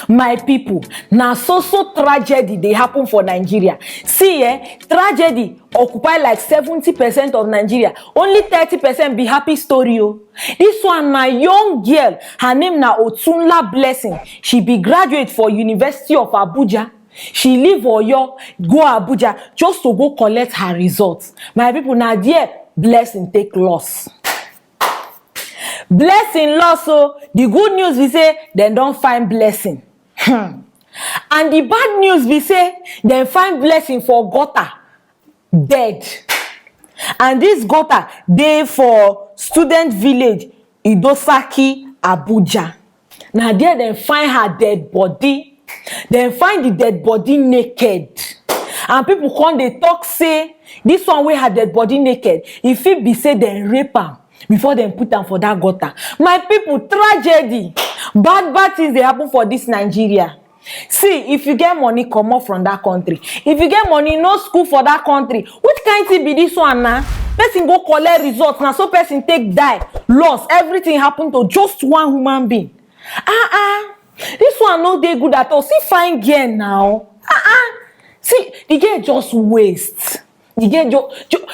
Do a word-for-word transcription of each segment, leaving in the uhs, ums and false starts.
My people, na so so tragedy dey happen for Nigeria. See, eh, tragedy occupy like seventy percent of Nigeria. Only thirty percent be happy story o. This one na young girl. Her name na Otunla Blessing. She be graduate for University of Abuja. She leave Oyo, go Abuja just to go collect her results. My people, na there Blessing take loss. Blessing loss o. The good news be say dem don find Blessing. Hmm. And the bad news be say dem find Blessing for gutter, dead. And this gutter dey for Student Village, Idosaki, Abuja. Na there dem find her dead body. Dem find the dead body naked. And people come dey talk say this one wey her dead body naked, e fit be say dem rape am before dem put am for that gutter. My people, tragedy. Bad bad things dey happen for this Nigeria. See, if you get money, comot from that country. If you get money, no school for that country. Which kind thing be this one na? Person go collect result, na so person take die. Loss, everything happen to just one human being. Ah ah, this one no dey good at all. See fine girl now. Ah ah, see, the girl just waste. The girl just, just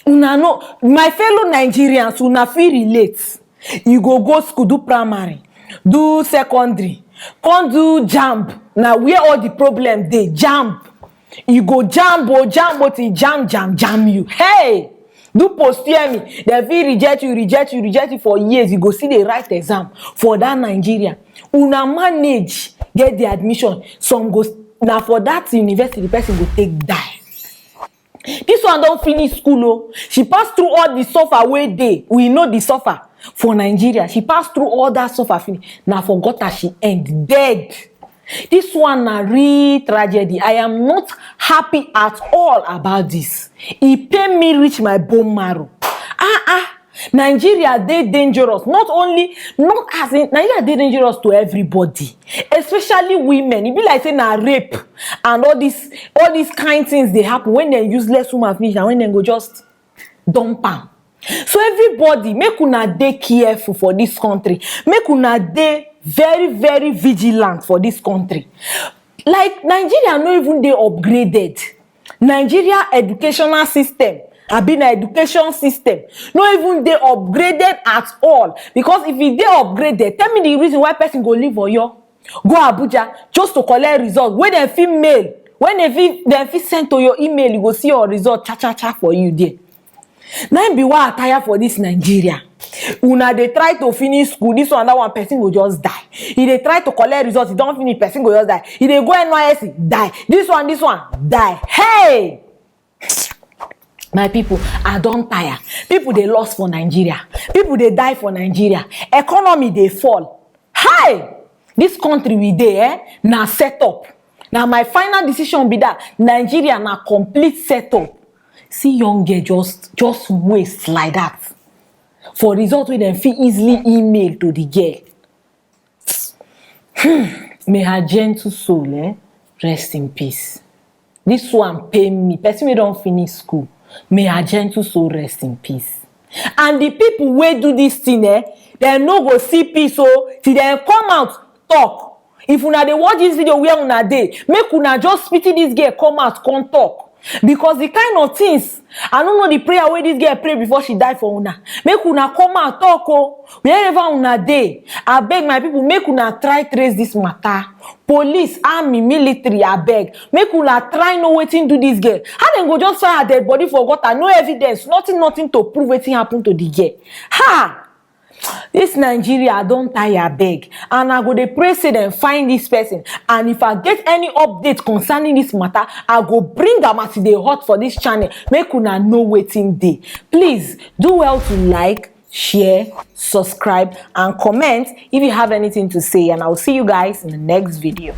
una know, my fellow Nigerians, una fit relate. You go go school, do primary, do secondary, come do jamb. Na where all the problem dey, jamb. You go jamb o, jamb o, till jamb, jamb, jamb you. Hey! Do post year me. Dem fit reject you, reject you, reject you for years. You go still dey write exam for that Nigeria. Una manage get the admission. Some go, na for that university the person go take die. This one don finish school o. She pass through all the suffer wey dey. We know the suffer for Nigeria. She pass through all that suffer finish. Na for gutter she end, dead. This one na real tragedy. I am not happy at all about this. E pain me reach my bone marrow. Ah ah. Nigeria dey dangerous. Not only, not as in, Nigeria dey dangerous to everybody, especially women. E be like say na rape and all this, all these kind things dey happen when dem useless woman finish and when dem go just dump am. So everybody, make una dey careful for this country. Make una dey very, very vigilant for this country. Like, Nigeria no even dey upgraded. Nigeria educational system, abi na education system, no even dey upgraded at all. Because if e dey upgraded, tell me the reason why person go leave Oyo, go Abuja just to collect result wey dem fit mail, wey dem fit, dem fit send to your email, you go see your result cha cha cha for you there. Na im be why I tire for this Nigeria. Una dey try to finish school, this one, that one, person go just die. E dey try to collect result, e don finish, person go just die. E dey go N Y S C, die. This one, this one, die. Hey! My people, I don tire. People dey lost for Nigeria. People dey die for Nigeria. Economy dey fall. Hi! This country we dey, eh, na set up. Na my final decision be that. Nigeria na complete set up. See young girl just, just waste like that for result wey dem fit easily email to the girl. Hmm. May her gentle soul, eh, rest in peace. This one pain me. Person wey don finish school, may her gentle soul rest in peace. And the people wey do this thing, eh, dem no go see peace o till dem come out talk. If una dey watch this video where una dey, make una just pity this girl, come out come talk. Because the kind of things, I no know the prayer wey this girl pray before she die for una. Make una come out talk o. Wherever una dey, abeg, my people, make una try trace this matter. Police, army, military, abeg, make una try know wetin do this girl. How dem go just find her dead body for gutter, no evidence, nothing, nothing to prove wetin happen to the girl? Ha! This Nigeria, I don tire, abeg. And I go dey pray say dem find this person. And if I get any update concerning this matter, I go bring am as e dey hot for this channel. Make una know wetin dey. Please do well to like, share, subscribe, and comment if you have anything to say. And I will see you guys in the next video.